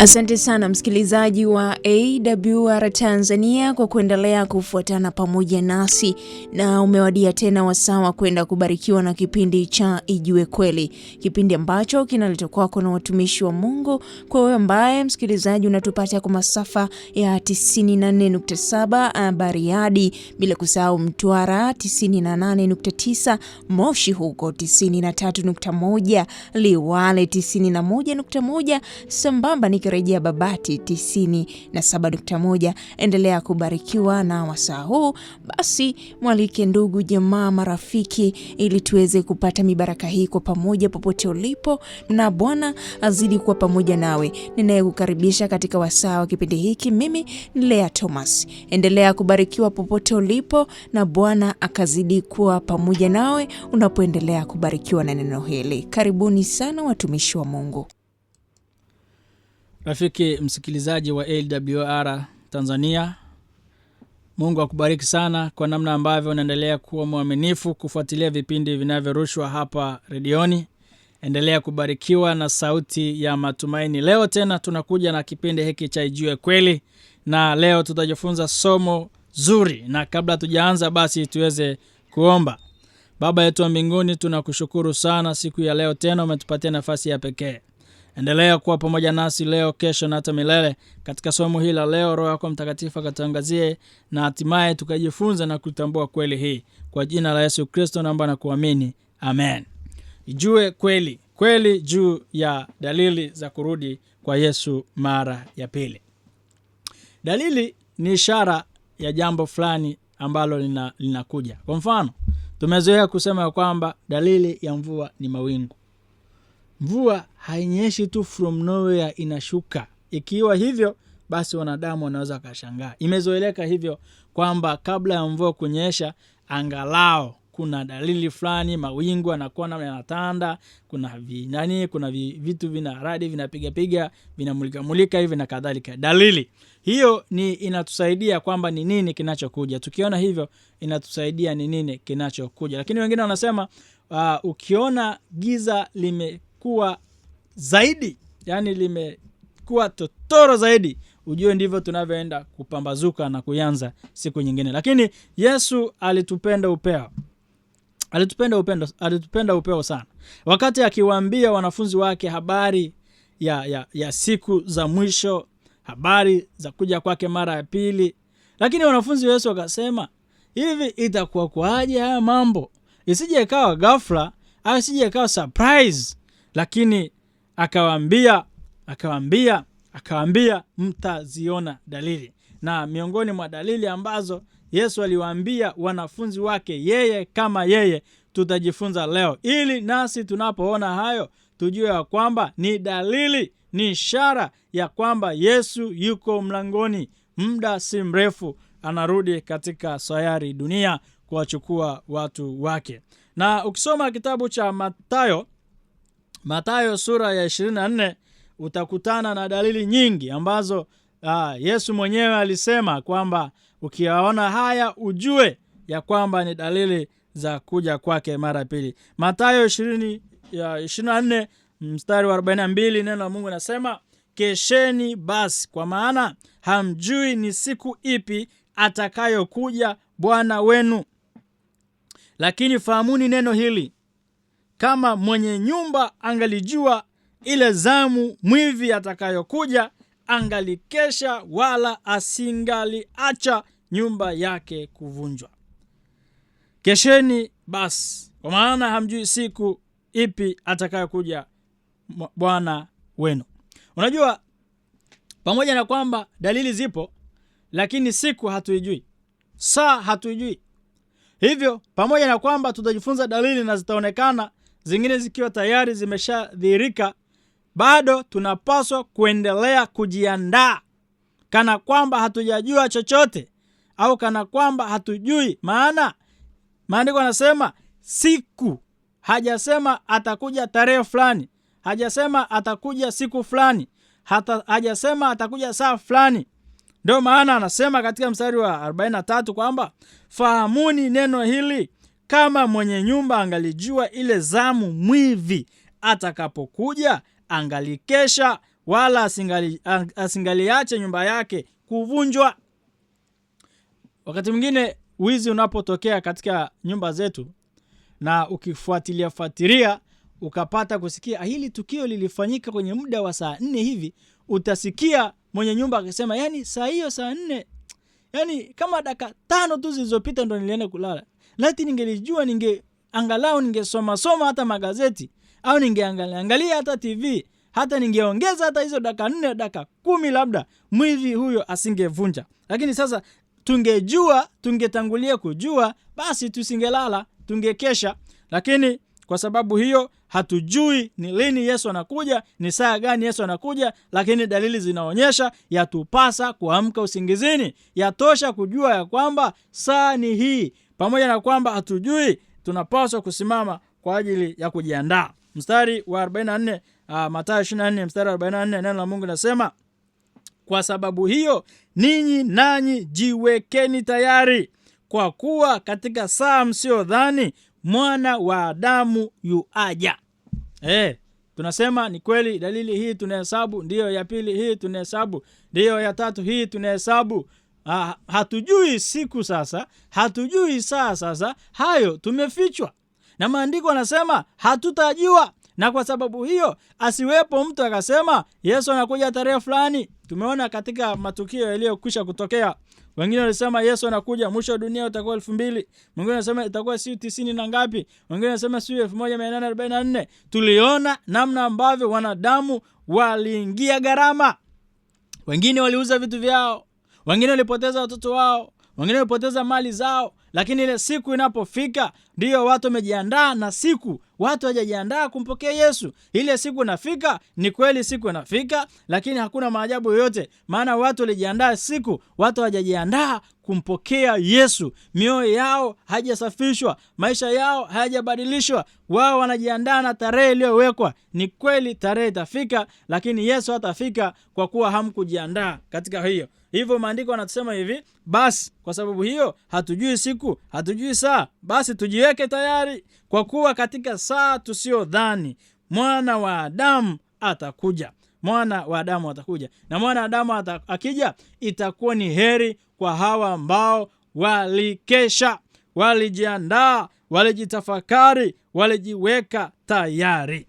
Asante sana msikilizaji wa AWR Tanzania kwa kuendelea kufuatana pamoja nasi, na umewadia tena wasaa wa kwenda kubarikiwa na kipindi cha Ijue Kweli, kipindi ambacho kinaletwa kwako na watumishi wa Mungu. Kwa wewe ambaye msikilizaji unatupata kwa masafa ya 94.7 Bariadi, bila kusahau Mtwara 98.9, Moshi huko 93.1, Liwale 91.1, sambamba nikirejea Babati 97.1. Endelea kubarikiwa na wasaa huu. Basi mwalike ndugu, jamaa, marafiki ili tuweze kupata mibaraka hii kwa pamoja popote ulipo, na Bwana azidi kuwa pamoja nawe. Ninayekukaribisha katika wasaa wa kipindi hiki mimi ni Lea Thomas. Endelea kubarikiwa popote ulipo, na Bwana akazidi kuwa pamoja nawe unapoendelea kubarikiwa na neno hili. Karibuni sana watumishi wa Mungu. Rafiki msikilizaji wa AWR Tanzania, Mungu akubariki sana kwa namna ambavyo unaendelea kuwa mwaminifu kufuatilia vipindi vinavyorushwa hapa redioni. Endelea kubarikiwa na sauti ya matumaini. Leo tena tunakuja na kipindi hiki cha Ijue Kweli, na leo tutajifunza somo zuri, na kabla tujaanza, basi tuweze kuomba. Baba yetu wa mbinguni, tunakushukuru sana siku ya leo tena umetupatia nafasi ya pekee. Endelea kuwa pamoja nasi leo, kesho na hata milele. Katika somo hili la leo, Roho yako Mtakatifu akatuangazie na hatimaye tukajifunza na kutambua kweli hii. Kwa jina la Yesu Kristo naomba na kuamini, amen. Ijue kweli, kweli juu ya dalili za kurudi kwa Yesu mara ya pili. Dalili ni ishara ya jambo fulani ambalo linakuja. Kwa mfano, tumezoea kusema ya kwamba dalili ya mvua ni mawingu. Mvua hainyeshi tu from nowhere, inashuka. Ikiwa hivyo basi wanadamu wanaweza wakashangaa. Imezoeleka hivyo kwamba kabla ya mvua kunyesha, angalau kuna dalili fulani, mawingu yanakuwa namna yanatanda, kuna vinani, kuna vitu vina radi vinapigapiga, vinamulika hivi na kadhalika. Dalili hiyo ni inatusaidia kwamba ni nini kinachokuja. Tukiona hivyo inatusaidia ni nini kinachokuja. Lakini wengine wanasema ukiona giza limekuwa zaidi, yani limekuwa totoro zaidi, ujue ndivyo tunavyoenda kupambazuka na kuanza siku nyingine. Lakini Yesu alitupenda upeo, alitupenda upendo, alitupenda upeo sana. Wakati akiwaambia wanafunzi wake habari ya siku za mwisho, habari za kuja kwake mara ya pili, lakini wanafunzi wa Yesu wakasema, hivi itakuwa kwaje haya mambo, isije ikawa ghafla au isije ikawa surprise. Lakini akawaambia akawaambia mtaziona dalili. Na miongoni mwa dalili ambazo Yesu aliwaambia wanafunzi wake, yeye kama yeye, tutajifunza leo, ili nasi tunapoona hayo tujue ya kwamba ni dalili, ni ishara ya kwamba Yesu yuko mlangoni, muda si mrefu anarudi katika sayari dunia kuwachukua watu wake. Na ukisoma kitabu cha Mathayo sura ya 24 utakutana na dalili nyingi ambazo Yesu mwenyewe alisema kwamba ukiyaona haya ujue ya kwamba ni dalili za kuja kwake mara pili. Mathayo 24 mstari wa 42, neno la Mungu nasema, kesheni basi, kwa maana hamjui ni siku ipi atakayokuja Bwana wenu. Lakini fahamuni neno hili, kama mwenye nyumba angalijua ile zamu mwivi atakayokuja, angalikesha wala asingaliacha nyumba yake kuvunjwa. Kesheni basi, kwa maana hamjui siku ipi atakayokuja Bwana wenu. Unajua, pamoja na kwamba dalili zipo, lakini siku hatuijui, saa hatuijui. Hivyo pamoja na kwamba tutajifunza dalili na zitaonekana zingine zikiwa tayari zimeshadhihirika, bado tunapaswa kuendelea kujiandaa kana kwamba hatujajua chochote au kana kwamba hatujui. Maana maandiko yanasema siku, hajasema atakuja tarehe fulani, hajasema atakuja siku fulani, hajasema atakuja saa fulani. Ndio maana anasema katika mstari wa 43 kwamba fahamuni neno hili, kama mwenye nyumba angalijua ile zamu mwivi atakapokuja, angalikesha wala asingaliache nyumba yake kuvunjwa. Wakati mwingine wizi unapotokea katika nyumba zetu na ukifuatilia fuatilia ukapata kusikia hili tukio lilifanyika kwenye muda wa saa 4 hivi, utasikia mwenye nyumba akisema, yani saa hiyo saa 4, yani kama dakika 5 tu zilizopita ndo nilienda kulala. Laiti ningelijua, angalau ningesoma soma hata magazeti au ningeangalia hata TV, hata ningeongeza hata hizo dakika 4, dakika 10 labda mwizi huyo asingevunja. Lakini sasa tungejua, tungetangulia kujua, basi tusingelala, tungekesha. Lakini kwa sababu hiyo hatujui ni lini Yesu anakuja, ni saa gani Yesu anakuja, lakini dalili zinaonyesha yatupasa kuamka usingizini. Yatosha kujua ya kwamba saa ni hii. Pamoja na kwamba hatujui, tunapaswa kusimama kwa ajili ya kujiandaa. Mstari wa 44, Mathayo 24 mstari wa 44, neno la Mungu linasema, kwa sababu hiyo ninyi nanyi jiwekeni tayari, kwa kuwa katika saa msiyodhani Mwana wa Adamu yuaja. Tunasema ni kweli, dalili hii tunahesabu, ndiyo ya pili hii tunahesabu, ndiyo ya tatu hii tunahesabu. Hatujui siku sasa, hatujui saa sasa, hayo tumefichwa. Na maandiko yanasema hatutajua. Na kwa sababu hiyo asiwepo mtu akasema Yesu anakuja tarehe fulani. Tumeona katika matukio yaliyokwisha kutokea, wengine walisema Yesu anakuja mwisho wa dunia utakuwa 2000, mwingine anasema itakuwa si 90 na ngapi, wengine wanasema si 1844. Tuliona namna ambavyo wanadamu waliingia gharama. Wengine waliuza vitu vyao, wengine walipoteza watoto wao, wengine walipoteza mali zao. Lakini ile siku inapofika ndio watu wamejiandaa, na siku watu hawajajiandaa kumpokea Yesu. Ile siku inafika, ni kweli siku inafika, lakini hakuna maajabu yoyote, maana watu walijiandaa siku, watu hawajajiandaa kumpokea Yesu. Mioyo yao haijasafishwa, maisha yao hayajabadilishwa. Wao wanajiandaa na tarehe iliyowekwa. Ni kweli tarehe itafika, lakini Yesu hatafika kwa kuwa hamkujiandaa katika hiyo. Hivyo maandiko yanasema hivi, basi kwa sababu hiyo hatujui siku, hatujui saa, basi tujiweke tayari, kwa kuwa katika saa tusiyodhani Mwana wa Adamu atakuja. Mwana wa Adamu atakuja. Na Mwana wa Adamu akija, itakuwa ni heri kwa hawa ambao walikesha, walijiandaa, walijitafakari, walijiweka tayari.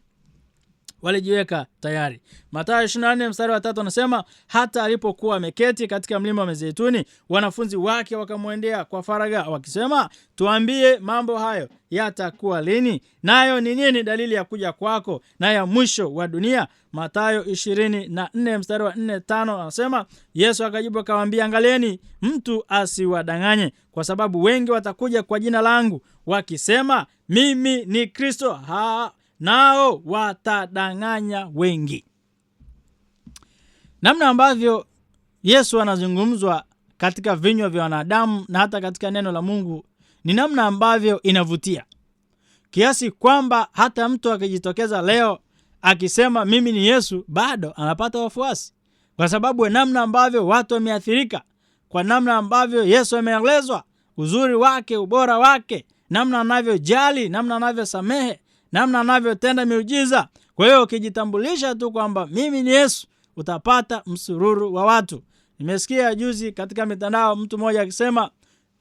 Walijiweka tayari. Mathayo 24 mstari wa 3 anasema, hata alipokuwa ameketi katika mlima wa Mizeituni, wanafunzi wake wakamwendea kwa faragha wakisema, tuambie mambo hayo yatakuwa lini, nayo ni nini dalili ya kuja kwako na ya mwisho wa dunia? Mathayo 24 mstari wa 4-5 anasema, Yesu akajibu akawaambia, angalieni mtu asiwadanganye, kwa sababu wengi watakuja kwa jina langu wakisema mimi ni Kristo, nao watadanganya wengi. Namna ambavyo Yesu anazungumzwa katika vinywa vya wanadamu na hata katika neno la Mungu ni namna ambavyo inavutia, kiasi kwamba hata mtu akijitokeza leo akisema mimi ni Yesu, bado anapata wafuasi, kwa sababu namna ambavyo watu wameathirika, kwa namna ambavyo Yesu ameelezwa, uzuri wake, ubora wake, namna anavyojali, namna anavyosamehe, namna anavyotenda miujiza. Kwa hiyo ukijitambulisha tu kwamba mimi ni Yesu, utapata msururu wa watu. Nimesikia juzi katika mitandao mtu mmoja akisema,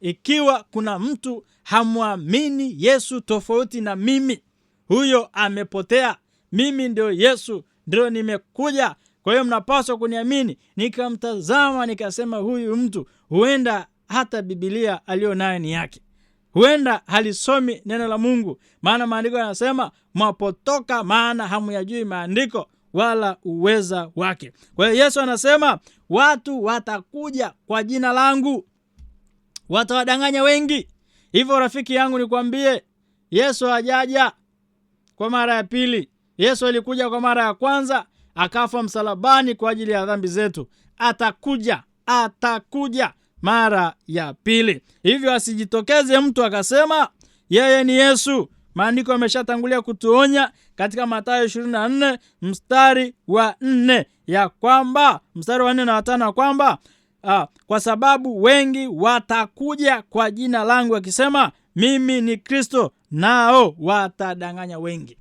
ikiwa kuna mtu hamwamini Yesu tofauti na mimi, huyo amepotea. Mimi ndio Yesu, ndio nimekuja, kwa hiyo mnapaswa kuniamini. Nikamtazama nikasema, huyu mtu huenda hata Biblia alionayo ni yake, huenda halisomi neno la Mungu, maana maandiko yanasema mwapotoka maana hamuyajui maandiko wala uweza wake. Kwa hiyo Yesu anasema watu watakuja kwa jina langu, watawadanganya wengi. Hivyo rafiki yangu nikwambie, Yesu hajaja kwa mara ya pili. Yesu alikuja kwa mara ya kwanza, akafa msalabani kwa ajili ya dhambi zetu. Atakuja, atakuja mara ya pili. Hivyo asijitokeze mtu akasema yeye ni Yesu. Maandiko yameshatangulia kutuonya katika Mathayo 24 mstari wa 4 ya kwamba, mstari wa 4 na 5 kwamba kwa sababu wengi watakuja kwa jina langu wakisema mimi ni Kristo, nao watadanganya wengi.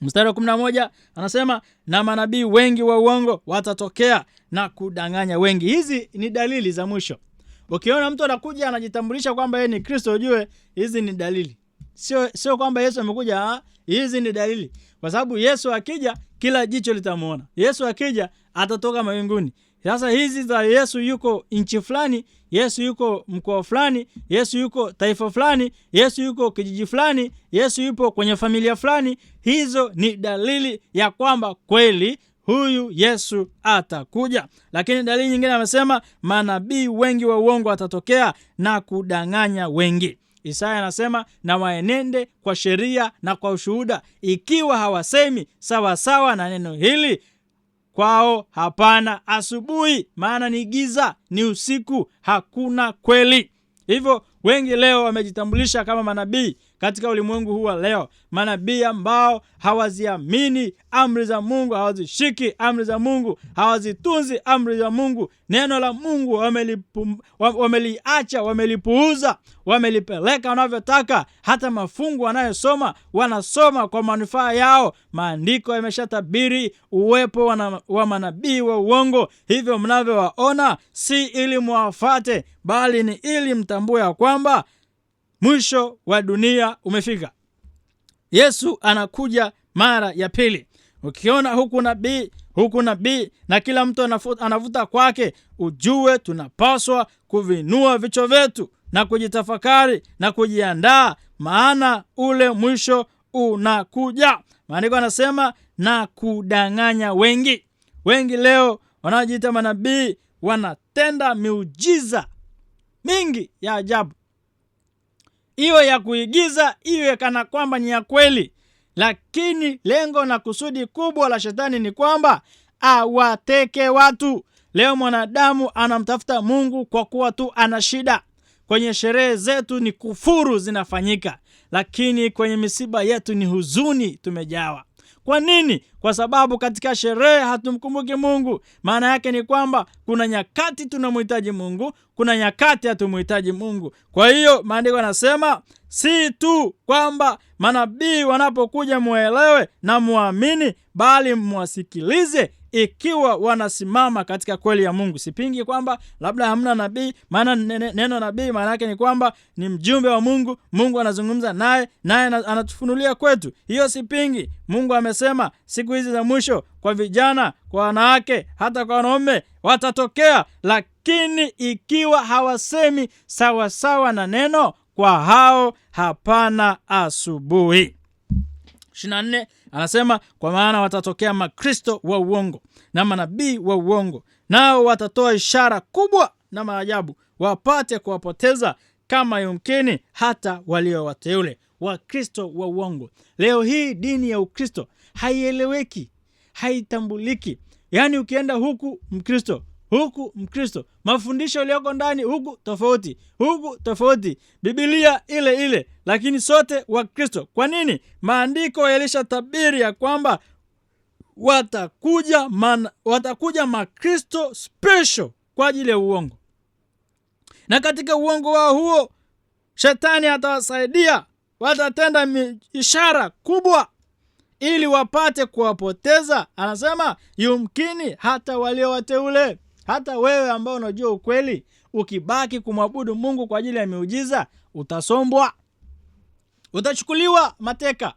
Mstari wa 11 anasema, na manabii wengi wa uongo watatokea na kudanganya wengi. Hizi ni dalili za mwisho. Ukiona mtu anakuja anajitambulisha kwamba yeye ni Kristo, ujue hizi ni dalili. Sio kwamba Yesu amekuja, hizi ni dalili. Kwa sababu Yesu akija kila jicho litamuona. Yesu akija atatoka mawinguni. Sasa hizi za Yesu yuko nchi fulani, Yesu yuko mkoa fulani, Yesu yuko taifa fulani, Yesu yuko kijiji fulani, Yesu yupo kwenye familia fulani, hizo ni dalili ya kwamba kweli huyu Yesu atakuja. Lakini dalili nyingine amesema manabii wengi wa uongo watatokea na kudanganya wengi. Isaya anasema na waenende kwa sheria na kwa ushuhuda, ikiwa hawasemi sawa sawa na neno hili, kwao hapana asubuhi, maana ni giza, ni usiku, hakuna kweli. Hivyo wengi leo wamejitambulisha kama manabii katika ulimwengu huu wa leo, manabii ambao hawaziamini amri za Mungu, hawazishiki amri za Mungu, hawazitunzi amri za Mungu. Neno la Mungu wameliacha, wamelipuuza, wamelipeleka wanavyotaka. Hata mafungu wanayosoma wanasoma kwa manufaa yao. Maandiko yameshatabiri uwepo wa manabii wa uongo. Hivyo mnavyowaona si ili muwafate, bali ni ili mtambue ya kwamba mwisho wa dunia umefika. Yesu anakuja mara ya pili. Ukiona huku nabii, huku nabii, na kila mtu anavuta kwake, ujue tunapaswa kuvinua vichwa vyetu na kujitafakari na kujiandaa, maana ule mwisho unakuja. Maandiko anasema na kudanganya wengi. Wengi leo wanaojiita manabii wanatenda miujiza mingi ya ajabu, iwe ya kuigiza, iwe kana kwamba ni ya kweli, lakini lengo na kusudi kubwa la shetani ni kwamba awateke watu. Leo mwanadamu anamtafuta Mungu kwa kuwa tu ana shida. Kwenye sherehe zetu ni kufuru zinafanyika, lakini kwenye misiba yetu ni huzuni tumejawa. Kwa nini? Kwa sababu katika sherehe hatumkumbuki Mungu. Maana yake ni kwamba kuna nyakati tunamhitaji Mungu, kuna nyakati hatumhitaji Mungu. Kwa hiyo maandiko yanasema si tu kwamba manabii wanapokuja muelewe na muamini, bali muwasikilize ikiwa wanasimama katika kweli ya Mungu. Sipingi kwamba labda hamna nabii, maana neno nabii maana yake ni kwamba ni mjumbe wa Mungu, Mungu anazungumza naye, naye anatufunulia kwetu. Hiyo sipingi. Mungu amesema siku hizi za mwisho kwa vijana, kwa wanawake, hata kwa wanaume watatokea, lakini ikiwa hawasemi sawa sawa na neno, kwa hao hapana asubuhi. 24 anasema kwa maana watatokea makristo wa uongo na manabii wa uongo, nao watatoa ishara kubwa na maajabu, wapate kuwapoteza kama yumkini hata walio wateule. Wakristo wa uongo. Leo hii dini ya Ukristo haieleweki, haitambuliki. Yaani ukienda huku Mkristo, huku Mkristo, mafundisho yaliyoko ndani huku tofauti, huku tofauti, Biblia ile ile, lakini sote Wakristo. Kwa nini? Maandiko yalishatabiri ya kwamba watakuja makristo special kwa ajili ya uongo. Na katika uongo wao huo shetani atawasaidia, watatenda ishara kubwa ili wapate kuwapoteza. Anasema yumkini hata walio wateule. Hata wewe ambao unajua ukweli, ukibaki kumwabudu Mungu kwa ajili ya miujiza, utasombwa, utachukuliwa mateka,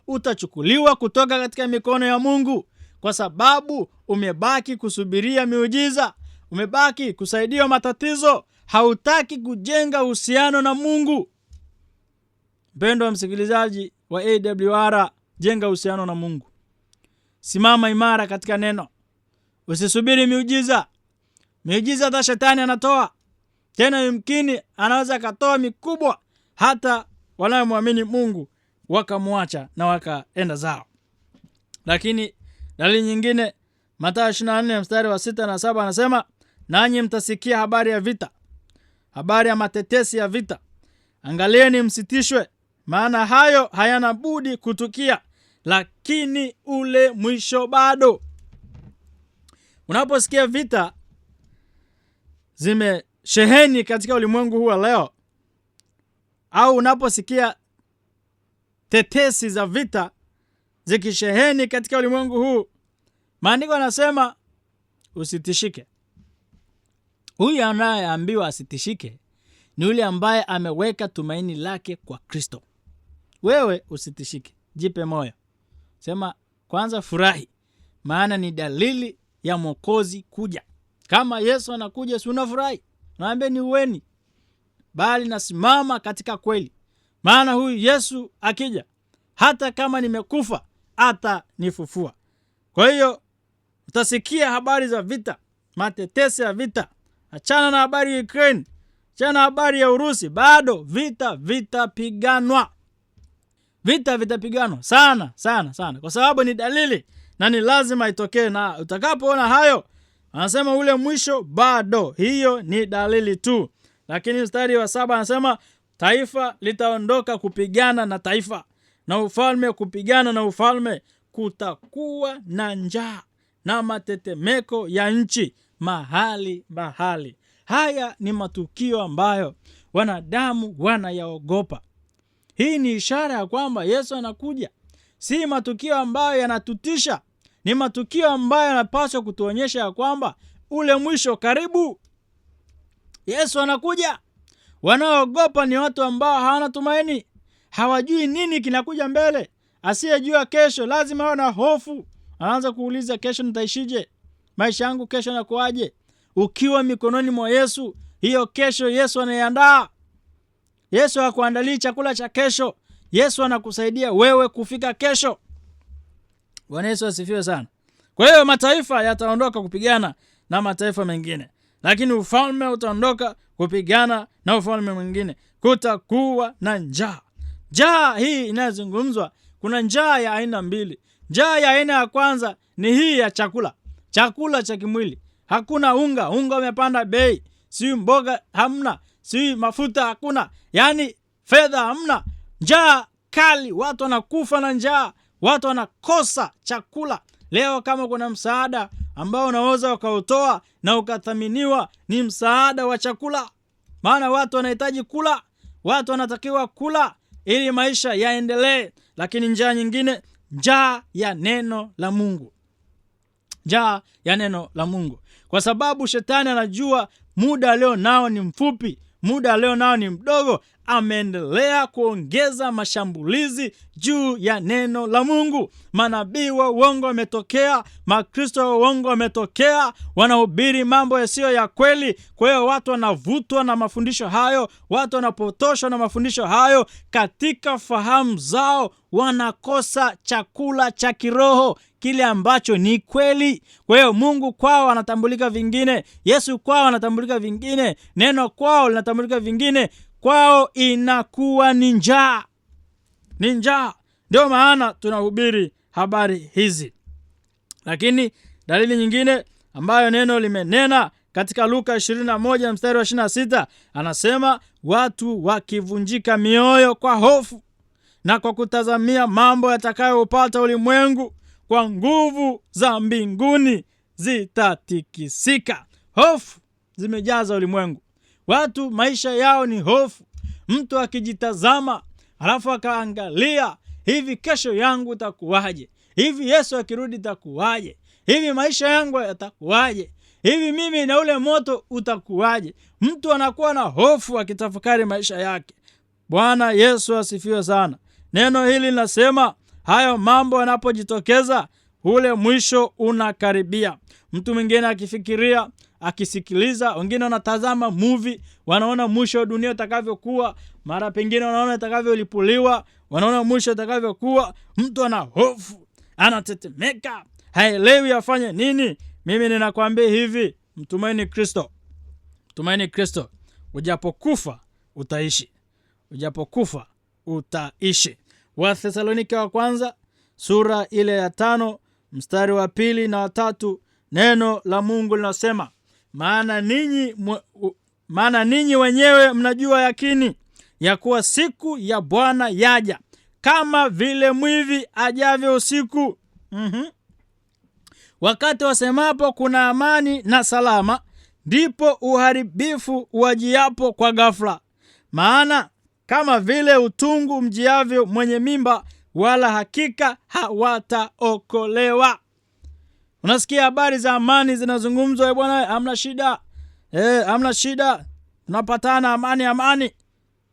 utachukuliwa kutoka katika mikono ya Mungu, kwa sababu umebaki kusubiria miujiza, umebaki kusaidiwa matatizo, hautaki kujenga uhusiano na Mungu. Mpendwa msikilizaji wa AWR, jenga uhusiano na Mungu. Simama imara katika neno. Usisubiri miujiza. Miujiza hata shetani anatoa. Tena yumkini anaweza akatoa mikubwa hata wanayomwamini Mungu wakamwacha na wakaenda zao. Lakini dalili nyingine, Mathayo 24 mstari wa 6 na 7 anasema, nanyi mtasikia habari ya vita, habari ya matetesi ya vita. Angalieni msitishwe, maana hayo hayana budi kutukia, lakini ule mwisho bado. Unaposikia vita zimesheheni katika ulimwengu huu wa leo, au unaposikia tetesi za vita, zikisheheni katika ulimwengu huu, maandiko yanasema usitishike. Huyu anayeambiwa asitishike ni yule ambaye ameweka tumaini lake kwa Kristo. Wewe usitishike, jipe moyo, sema kwanza furahi, maana ni dalili ya Mwokozi kuja. Kama Yesu anakuja, si unafurahi? Naambia ni uweni, bali nasimama katika kweli, maana huyu Yesu akija, hata kama nimekufa atanifufua. Kwa hiyo utasikia habari za vita, matetesi ya vita. Achana na habari ya Ukraine, achana na habari ya Urusi, bado vita vitapiganwa. Vita vitapiganwa sana sana sana, kwa sababu ni dalili na ni lazima itokee. Na utakapoona hayo, anasema ule mwisho bado, hiyo ni dalili tu. Lakini mstari wa 7 anasema taifa litaondoka kupigana na taifa, na ufalme kupigana na ufalme. Kutakuwa na njaa na matetemeko ya nchi mahali mahali. Haya ni matukio ambayo wanadamu wanayaogopa. Hii ni ishara ya kwamba Yesu anakuja. Si matukio ambayo yanatutisha, ni matukio ambayo yanapaswa kutuonyesha ya kwamba ule mwisho karibu. Yesu anakuja. Wanaoogopa ni watu ambao hawana tumaini, hawajui nini kinakuja mbele. Asiyejua kesho lazima awe na hofu. Anaanza kuuliza, kesho nitaishije? Maisha yangu kesho yanakuaje? Ukiwa mikononi mwa Yesu, hiyo kesho Yesu anaiandaa. Yesu hakuandalii chakula cha kesho. Yesu anakusaidia wewe kufika kesho. Bwana Yesu asifiwe sana. Kwa hiyo mataifa yataondoka kupigana na mataifa mengine, lakini ufalme utaondoka kupigana na ufalme mwingine. Kutakuwa na njaa. Njaa hii inayozungumzwa, kuna njaa ya aina mbili. Njaa ya aina ya kwanza ni hii ya chakula, chakula cha kimwili. Hakuna unga, unga umepanda bei, si mboga hamna, si mafuta hakuna, yani fedha hamna. Njaa kali, watu wanakufa na njaa, watu wanakosa chakula. Leo kama kuna msaada ambao unaweza ukautoa na ukathaminiwa, ni msaada wa chakula. Maana watu wanahitaji kula, watu wanatakiwa kula ili maisha yaendelee. Lakini njaa nyingine, njaa ya neno la Mungu. Njaa ya neno la Mungu. Kwa sababu shetani anajua muda leo nao ni mfupi, muda leo nao ni mdogo, ameendelea kuongeza mashambulizi juu ya neno la Mungu. Manabii wa uongo wametokea, Makristo wa uongo wametokea, wanahubiri mambo yasiyo ya kweli. Kwa hiyo watu wanavutwa na mafundisho hayo, watu wanapotoshwa na mafundisho hayo. Katika fahamu zao wanakosa chakula cha kiroho, kile ambacho ni kweli. Kwa hiyo Mungu kwao anatambulika vingine, Yesu kwao anatambulika vingine, neno kwao linatambulika vingine. Kwao inakuwa ni njaa. Ni njaa. Ndio maana tunahubiri habari hizi. Lakini dalili nyingine ambayo neno limenena katika Luka 21 mstari wa 26, anasema watu wakivunjika mioyo kwa hofu na kwa kutazamia mambo yatakayopata ulimwengu, kwa nguvu za mbinguni zitatikisika. Hofu zimejaza ulimwengu. Watu maisha yao ni hofu. Mtu akijitazama alafu akaangalia, hivi kesho yangu itakuwaje? Hivi Yesu akirudi itakuwaje? Hivi maisha yangu yatakuwaje? Hivi mimi na ule moto utakuwaje? Mtu anakuwa na hofu akitafakari maisha yake. Bwana Yesu asifiwe sana. Neno hili linasema hayo mambo yanapojitokeza, ule mwisho unakaribia. Mtu mwingine akifikiria, akisikiliza, wengine wanatazama movie, wanaona mwisho wa dunia utakavyokuwa, mara pengine wanaona itakavyolipuliwa, wanaona mwisho utakavyokuwa. Mtu ana hofu, anatetemeka, haelewi afanye nini. Mimi ninakwambia hivi, mtumaini Kristo. Mtumaini Kristo. Ujapokufa utaishi. Ujapokufa utaishi. Wathesalonike wa kwanza sura ile ya 5 mstari wa 2 na 3, neno la Mungu linasema, maana ninyi wenyewe mnajua yakini ya kuwa siku ya Bwana yaja kama vile mwivi ajavyo usiku. Wakati wasemapo kuna amani na salama, ndipo uharibifu uajiapo kwa ghafla. Maana kama vile utungu mjiavyo mwenye mimba, wala hakika hawataokolewa. Unasikia habari za amani zinazungumzwa, bwana, hamna shida. Hamna shida. Tunapatana amani, amani.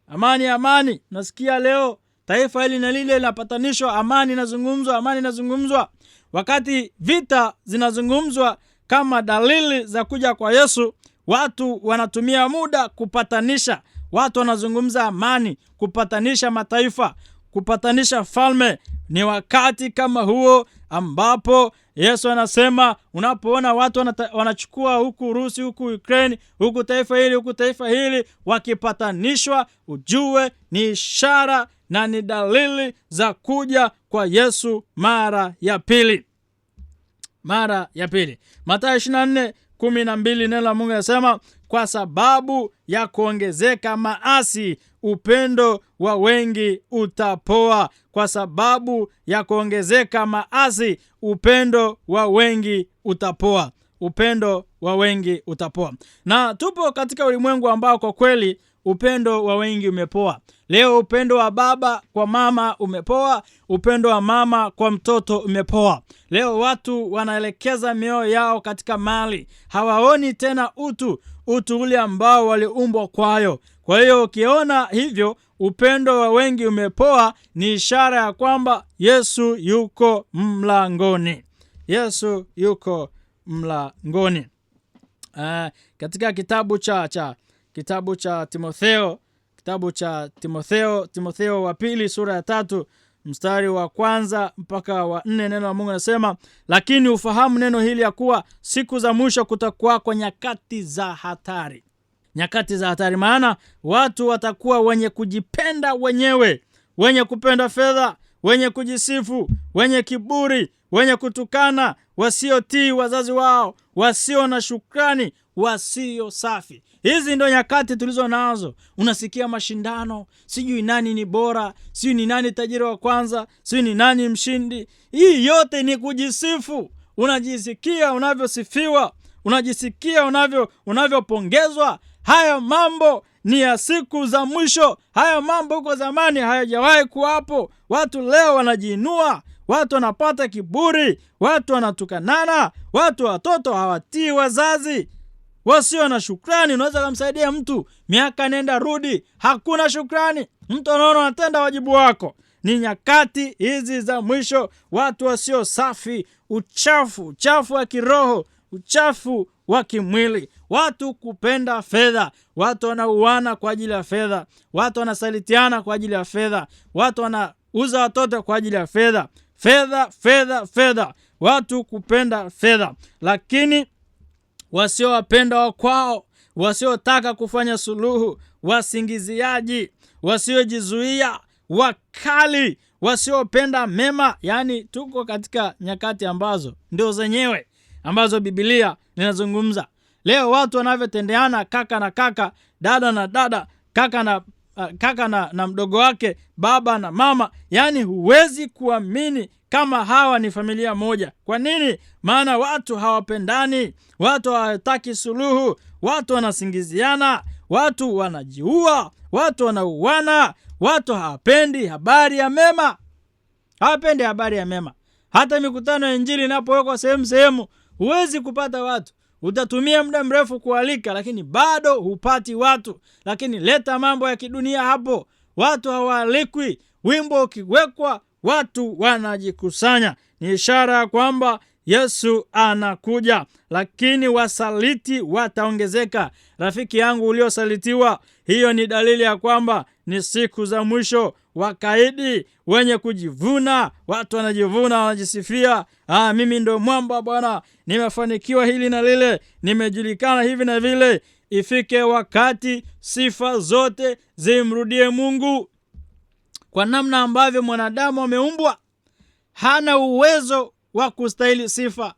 Amani, amani. Unasikia leo taifa hili na lile linapatanishwa, amani inazungumzwa, amani inazungumzwa. Wakati vita zinazungumzwa kama dalili za kuja kwa Yesu, watu wanatumia muda kupatanisha. Watu wanazungumza amani, kupatanisha mataifa, kupatanisha falme. Ni wakati kama huo ambapo Yesu anasema unapoona watu wanachukua huku Urusi, huku Ukraine, huku taifa hili, huku taifa hili, wakipatanishwa, ujue ni ishara na ni dalili za kuja kwa Yesu mara ya pili. Mara ya pili. Mathayo 24:12 neno la Mungu linasema, kwa sababu ya kuongezeka maasi upendo wa wengi utapoa. Kwa sababu ya kuongezeka maasi upendo wa wengi utapoa. Upendo wa wengi utapoa. Na tupo katika ulimwengu ambao kwa kweli upendo wa wengi umepoa. Leo upendo wa baba kwa mama umepoa, upendo wa mama kwa mtoto umepoa. Leo watu wanaelekeza mioyo yao katika mali, hawaoni tena utu, utu ule ambao waliumbwa kwayo. Kwa hiyo ukiona hivyo upendo wa wengi umepoa, ni ishara ya kwamba Yesu yuko mlangoni. Yesu yuko mlangoni. Katika kitabu cha kitabu cha Timotheo, kitabu cha Timotheo, Timotheo wa pili sura ya 3 mstari wa 1 mpaka wa 4, neno la Mungu linasema, lakini ufahamu neno hili ya kuwa siku za mwisho kutakuwa kwa nyakati za hatari. Nyakati za hatari, maana watu watakuwa wenye kujipenda wenyewe, wenye kupenda fedha, wenye kujisifu, wenye kiburi, wenye kutukana, wasiotii wazazi wao, wasio na shukrani, wasio safi. Hizi ndio nyakati tulizo nazo. Unasikia mashindano, sijui nani ni bora, sijui ni nani tajiri wa kwanza, sijui ni nani mshindi. Hii yote ni kujisifu. Unajisikia unavyosifiwa, unajisikia unavyopongezwa. Haya mambo ni ya siku za mwisho. Haya mambo huko zamani hayajawahi kuwapo. Watu leo wanajiinua, watu wanapata kiburi, watu wanatukanana, watu watoto hawatii wazazi, wasio na shukrani. Unaweza kumsaidia mtu miaka nenda rudi, hakuna shukrani. Mtu anaona anatenda wajibu wako. Ni nyakati hizi za mwisho, watu wasio safi, uchafu, uchafu wa kiroho, uchafu wa kimwili, watu kupenda fedha, watu wanauana kwa ajili ya fedha, watu wanasalitiana kwa ajili ya fedha, watu wanauza watoto kwa ajili ya fedha. Fedha, fedha, fedha, watu kupenda fedha. Lakini wasiowapenda wakwao, wasiotaka kufanya suluhu, wasingiziaji, wasiojizuia, wakali, wasiopenda mema. Yani tuko katika nyakati ambazo ndio zenyewe ambazo Biblia inazungumza. Leo watu wanavyotendeana, kaka na kaka, dada na dada, kaka na mdogo wake, baba na mama, yani huwezi kuamini kama hawa ni familia moja. Kwa nini? Maana watu hawapendani, watu hawataki suluhu, watu wanasingiziana, watu wanajiua, watu wanauana, watu hawapendi habari ya mema. Hawapendi habari ya mema. Hata mikutano ya Injili inapowekwa sehemu, huwezi kupata watu. Utatumia muda mrefu kualika, lakini bado hupati watu. Lakini leta mambo ya kidunia hapo, watu hawaalikwi. Wimbo ukiwekwa, watu wanajikusanya. Ni ishara kwamba Yesu anakuja. Lakini wasaliti wataongezeka. Rafiki yangu uliosalitiwa, hiyo ni dalili ya kwamba ni siku za mwisho. Wakaidi, wenye kujivuna, watu wanajivuna, wanajisifia. Mimi ndo mwamba bwana, nimefanikiwa hili na lile, nimejulikana hivi na vile. Ifike wakati sifa zote zimrudie Mungu. Kwa namna ambavyo mwanadamu ameumbwa, hana uwezo wa kustahili sifa.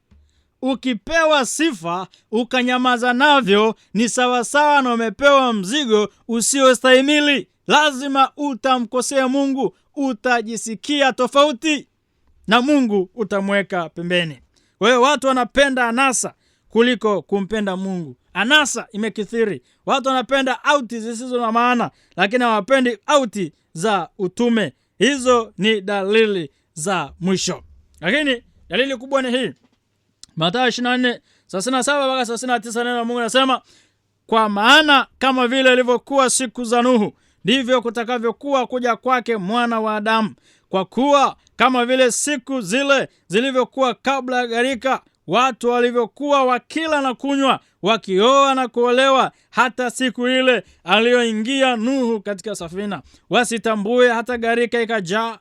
Ukipewa sifa ukanyamaza navyo, ni sawasawa na umepewa mzigo usiostahimili. Lazima utamkosea Mungu, utajisikia tofauti na Mungu, utamweka pembeni. Kwa hiyo watu wanapenda anasa kuliko kumpenda Mungu. Anasa imekithiri. Watu wanapenda auti zisizo na maana, lakini hawapendi auti za utume. Hizo ni dalili za mwisho. Lakini dalili kubwa ni hii. Mathayo 24:37 mpaka 39, neno la Mungu linasema, kwa maana kama vile ilivyokuwa siku za Nuhu, ndivyo kutakavyokuwa kuja kwake Mwana wa Adamu. Kwa kuwa kama vile siku zile zilivyokuwa kabla ya gharika, watu walivyokuwa wakila na kunywa, wakioa na kuolewa, hata siku ile aliyoingia Nuhu katika safina, wasitambue hata gharika ikajaa,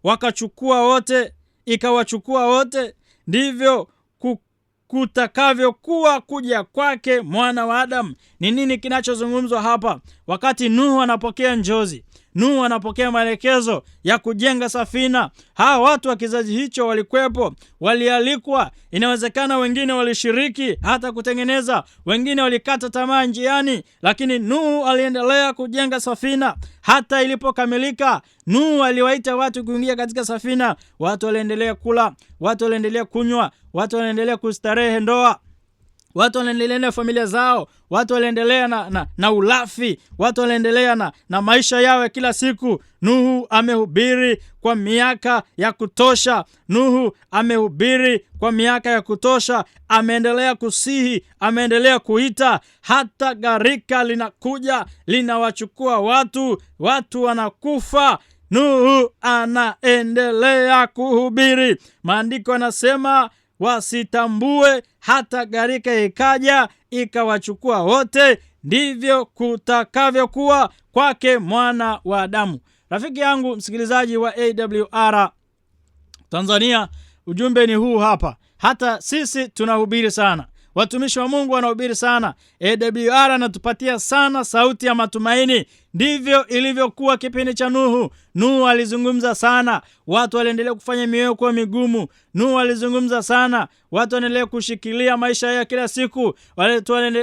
wakachukua wote, ikawachukua wote, ndivyo kutakavyokuwa kuja kwake Mwana wa Adamu. Ni nini kinachozungumzwa hapa? Wakati Nuhu anapokea njozi, Nuhu anapokea maelekezo ya kujenga safina, hawa watu wa kizazi hicho walikuwepo, walialikwa. Inawezekana wengine walishiriki hata kutengeneza, wengine walikata tamaa njiani, lakini Nuhu aliendelea kujenga safina hata ilipokamilika. Nuhu aliwaita watu kuingia katika safina. Watu waliendelea kula, watu waliendelea kunywa, watu waliendelea kustarehe ndoa, watu waliendelea na familia zao, watu waliendelea na ulafi, watu waliendelea na maisha yao ya kila siku. Nuhu amehubiri kwa miaka ya kutosha. Nuhu amehubiri kwa miaka ya kutosha, ameendelea kusihi, ameendelea kuita, hata gharika linakuja linawachukua watu, watu wanakufa. Nuhu anaendelea kuhubiri. Maandiko yanasema wasitambue hata gharika ikaja ikawachukua wote, ndivyo kutakavyokuwa kwake Mwana wa Adamu. Rafiki yangu msikilizaji wa AWR Tanzania, ujumbe ni huu hapa. Hata sisi tunahubiri sana, watumishi wa Mungu wanahubiri sana, AWR anatupatia sana sauti ya matumaini. Ndivyo ilivyokuwa kipindi cha Nuhu. Nuhu alizungumza sana, watu waliendelea kufanya mioyo kuwa migumu. Nuhu alizungumza sana, watu waliendelea kushikilia maisha yao kila siku,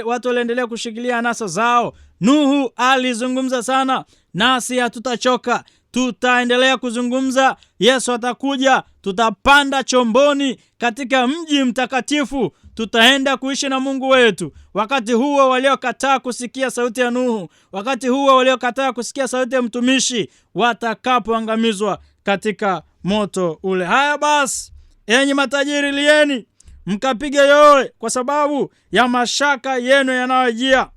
watu waliendelea kushikilia anasa zao. Nuhu alizungumza sana, nasi hatutachoka, tutaendelea kuzungumza. Yesu atakuja, tutapanda chomboni katika mji mtakatifu, tutaenda kuishi na Mungu wetu. Wakati huo waliokataa kusikia sauti ya Nuhu, wakati huo waliokataa kusikia sauti ya mtumishi, watakapoangamizwa katika moto ule. Haya basi, enyi matajiri, lieni mkapige yowe kwa sababu ya mashaka yenu yanayojia.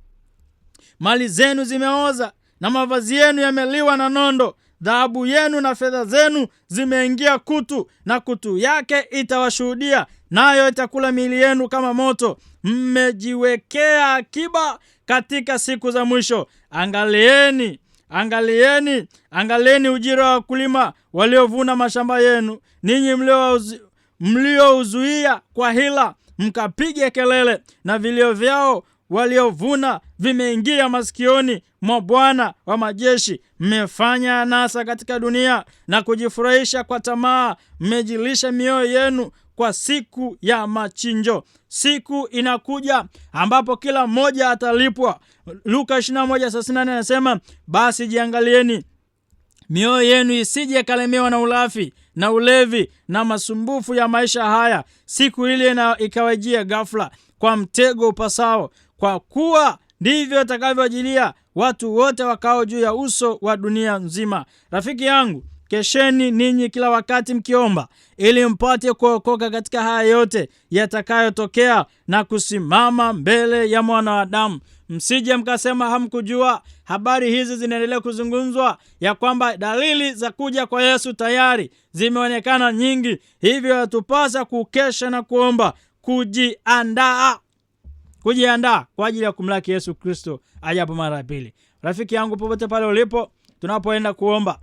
Mali zenu zimeoza na mavazi yenu yameliwa na nondo. Dhahabu yenu na fedha zenu zimeingia kutu, na kutu yake itawashuhudia, nayo itakula miili yenu kama moto. Mmejiwekea akiba katika siku za mwisho. Angalieni, angalieni, angalieni ujira wa wakulima waliovuna mashamba yenu, ninyi mliouzuia kwa hila, mkapiga kelele, na vilio vyao waliovuna vimeingia masikioni mwa Bwana wa majeshi. Mmefanya anasa katika dunia na kujifurahisha kwa tamaa, mmejilisha mioyo yenu kwa siku ya machinjo. Siku inakuja ambapo kila mmoja atalipwa. Luka 21:38 anasema, basi jiangalieni mioyo yenu isije kalemewa na ulafi na ulevi na masumbufu ya maisha haya, siku ile na ikawajia ghafla kwa mtego upasao, kwa kuwa ndivyo atakavyoajilia watu wote wakao juu ya uso wa dunia nzima. Rafiki yangu, kesheni ninyi kila wakati mkiomba, ili mpate kuokoka katika haya yote yatakayotokea na kusimama mbele ya Mwana wa Adamu. Msije mkasema hamkujua. Habari hizi zinaendelea kuzungumzwa ya kwamba dalili za kuja kwa Yesu tayari zimeonekana nyingi, hivyo yatupasa kukesha na kuomba, kujiandaa kwa ajili ya kumlaki Yesu Kristo ajapo mara ya pili. Rafiki yangu, popote pale ulipo, tunapoenda kuomba,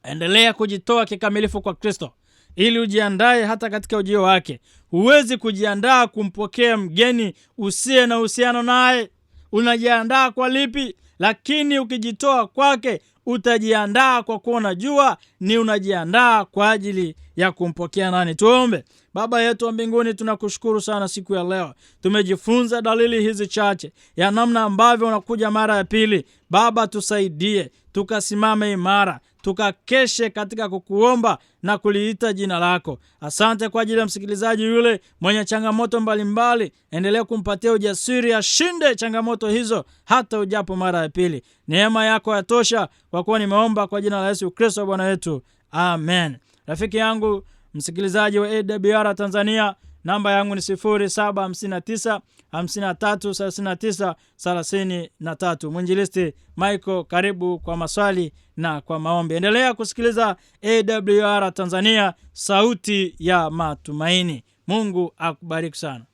endelea kujitoa kikamilifu kwa Kristo ili ujiandae hata katika ujio wake. Huwezi kujiandaa kumpokea mgeni usiye na uhusiano naye. Unajiandaa kwa lipi? Lakini ukijitoa kwake utajiandaa kwa kuwa unajua ni unajiandaa kwa ajili ya kumpokea nani. Tuombe. Baba yetu wa mbinguni, tunakushukuru sana siku ya leo. Tumejifunza dalili hizi chache ya namna ambavyo unakuja mara ya pili. Baba, tusaidie tukasimame imara, tukakeshe katika kukuomba na kuliita jina lako. Asante kwa ajili ya msikilizaji yule mwenye changamoto mbalimbali, endelea kumpatia ujasiri ashinde changamoto hizo hata ujapo mara ya pili. Neema yako yatosha, kwa kuwa nimeomba kwa jina la Yesu Kristo Bwana wetu, amen. Rafiki yangu msikilizaji wa AWR Tanzania, namba yangu ni 0759 53 39 33. Mwinjilisti Michael, karibu kwa maswali na kwa maombi. Endelea kusikiliza AWR Tanzania, sauti ya matumaini. Mungu akubariki sana.